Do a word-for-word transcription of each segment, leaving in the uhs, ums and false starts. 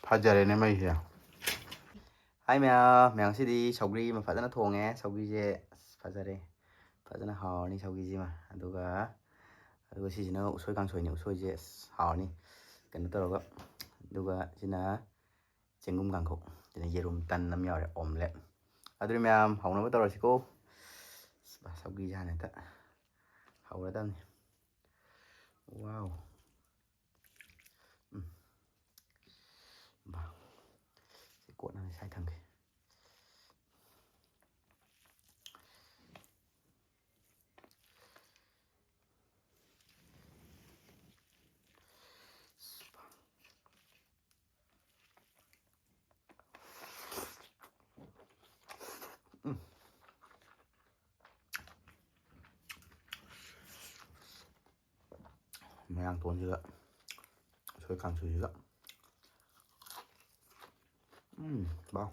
ꯐꯖꯔꯦꯅꯦ ꯃꯩꯁꯦ꯫ ꯍꯥꯏ ꯃꯌꯥꯝ, ꯃꯌꯥꯝ ꯉꯁꯤꯗꯤ ꯁꯧꯒ꯭ꯔꯤ ꯑꯃ ꯐꯖꯅ ꯊꯣꯡꯉꯦ꯫ ꯁꯧꯒ꯭ꯔꯤꯁꯦ ꯑꯁ ꯐꯖꯔꯦ, ꯐꯖꯅ ꯍꯥꯎꯔꯅꯤ ꯁꯧꯒ꯭ꯔꯤꯁꯤꯃ꯫ ꯑꯗꯨꯒ, ꯑꯗꯨꯒ ꯁꯤꯁꯤꯅ ꯎꯁꯣꯏ ꯀꯥꯡꯁꯣꯏꯅꯤ꯫ ꯎꯁꯣꯏꯁꯦ ꯑꯁ ꯍꯥꯎꯔꯅꯤ ꯀꯩꯅꯣ ꯇꯧꯔꯒ꯫ ꯑꯗꯨꯒ ꯁꯤꯅ ꯆꯦꯡꯒꯨꯝ ꯀꯥꯡꯈꯧ, ꯁꯤꯅ ꯌꯦꯔꯨꯝ ꯇꯟ ꯑꯃ ꯌꯥꯎꯔꯦ, omelette꯫ ꯑꯗꯨꯗꯤ ꯃꯌꯥꯝ ꯍꯧꯅꯕ ꯇꯧꯔꯁꯤꯀꯣ꯫ ꯑꯁ, ꯁꯧꯒ꯭ꯔꯤꯁꯦ ꯍꯥꯟꯅ ꯍꯦꯛꯇ ꯍꯧꯔꯗꯕꯅꯤ꯫ ꯋꯥꯎ꯫ ꯎꯝ꯫ ꯕꯥ꯫ ꯁꯤ ꯀꯣꯠꯅ ꯁꯥꯏ ꯊꯝꯒꯦ꯫ ꯎꯝ꯫ ꯃꯌꯥꯡ ꯇꯣꯟꯁꯤꯒ ꯎꯁꯣꯏ ꯀꯥꯡꯁꯨꯁꯤꯒ꯫ ꯎꯝ, ꯕꯥꯎ꯫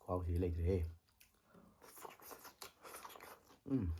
ꯈꯨꯍꯥꯎꯁꯤꯗꯤ ꯂꯩꯇ꯭ꯔꯦꯍꯦ꯫ ꯎꯝ꯫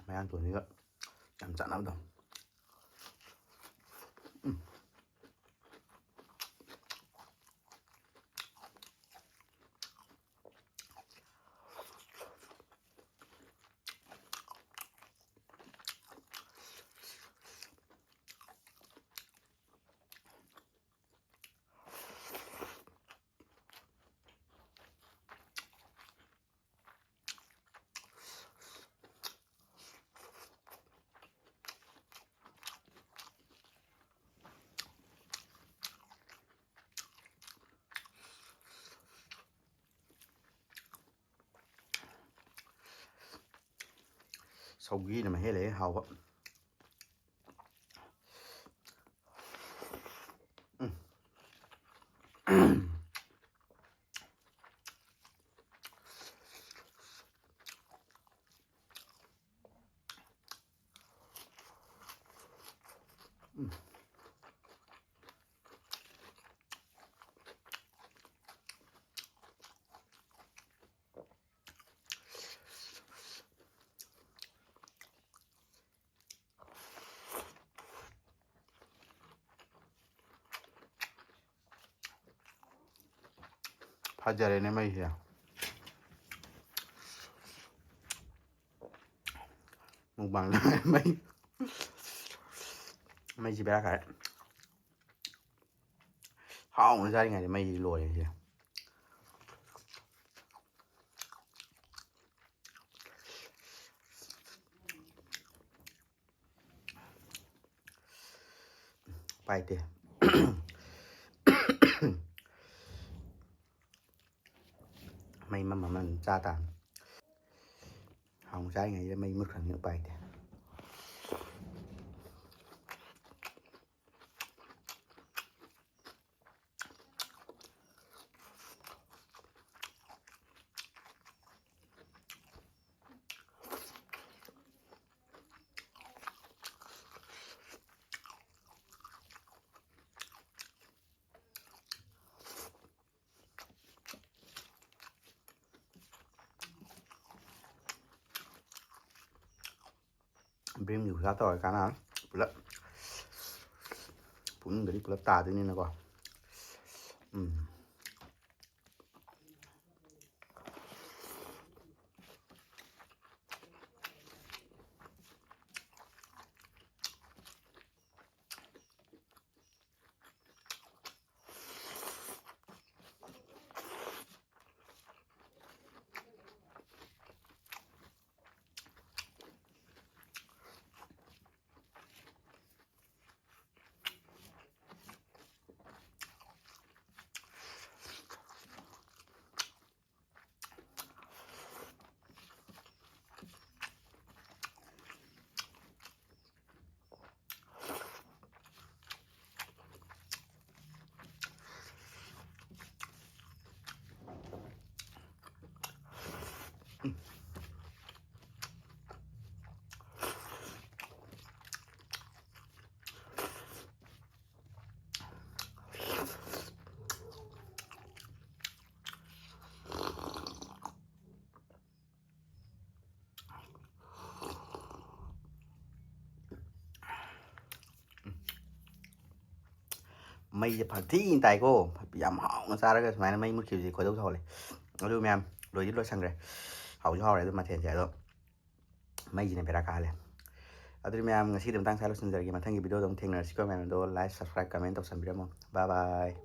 ꯃꯌꯥꯡ ꯇꯣꯟꯁꯤꯒ ꯌꯥꯝ ꯆꯥꯟꯅꯕꯗꯣ꯫ ꯎꯝ꯫ ꯁꯧꯒ꯭ꯔꯤꯅ ꯃꯍꯦꯜꯂꯦ ꯍꯥꯎꯕ꯫ ꯎꯝ꯫ ꯎꯝ꯫ ꯐꯖꯔꯦꯅꯦ ꯃꯩꯁꯦ꯫ ꯃꯨꯛꯕꯥꯡ ꯃꯩ, ꯃꯩꯁꯤ ꯕꯦꯔꯥ ꯀꯥꯔꯦ꯫ ꯍꯥꯎꯅ ꯆꯥꯔꯤꯉꯩꯗ ꯃꯩꯁꯤ ꯂꯣꯏꯔꯦ ꯁꯤꯗꯤ꯫ ꯄꯥꯏꯗꯦ꯫ ꯃꯩ ꯃꯝ ꯃꯝ ꯑꯗꯨꯝ ꯆꯥ ꯇꯥꯕꯅꯤ꯫ ꯍꯥꯎꯅ ꯆꯥꯔꯤꯉꯩꯗ ꯃꯩ ꯃꯨꯠꯈ꯭ꯔꯕꯅꯤꯅ ꯎꯄꯥꯏ ꯂꯩꯇꯦ꯫ ꯚꯤꯝꯒꯤ ꯈꯨꯠꯁꯥ ꯇꯧꯔ ꯀꯥꯟꯅ ꯄꯨꯂꯞ ꯄꯨꯛꯅꯨꯡꯗꯗꯤ ꯄꯨꯂꯞ ꯇꯥꯗꯣꯏꯅꯤꯅꯀꯣ꯫ ꯎꯝ꯫ ꯃꯩꯁꯦ ꯐꯛꯊꯤꯅ ꯇꯥꯏꯀꯣ꯫ ꯌꯥꯝ ꯍꯥꯎꯅ ꯆꯥꯔꯒ ꯁꯨꯃꯥꯏꯅ ꯃꯩ ꯃꯨꯠꯈꯤꯕꯁꯦ ꯈꯣꯏꯗꯧ ꯁꯥꯎꯍꯜꯂꯦ꯫ ꯑꯗꯨ ꯃꯌꯥꯝ, ꯂꯣꯏꯗꯤ ꯂꯣꯏꯁꯟꯈ꯭ꯔꯦ꯫ ꯍꯥꯎꯁꯨ ꯍꯥꯎꯔꯦ ꯑꯗꯨ ꯃꯊꯦꯜꯁꯦ꯫ ꯑꯗꯣ ꯃꯩꯁꯤꯅ ꯕꯦꯔꯥ ꯀꯥꯍꯜꯂꯦ꯫ ꯑꯗꯨꯗꯤ ꯃꯌꯥꯝ, ꯉꯁꯤꯒꯤꯗꯤ ꯃꯇꯥꯡ ꯁ꯭ꯋꯥꯏ ꯂꯣꯏꯁꯤꯟꯖꯔꯒꯦ꯫ ꯃꯊꯪꯒꯤ ꯚꯤꯗꯤꯑꯣꯗ ꯑꯃꯨꯛ ꯊꯦꯡꯅꯔꯁꯤꯀꯣ꯫ ꯃꯌꯥꯝꯗꯣ like, subscribe, comment ꯇꯧꯁꯟꯕꯤꯔꯝꯃꯣ꯫ Bye bye꯫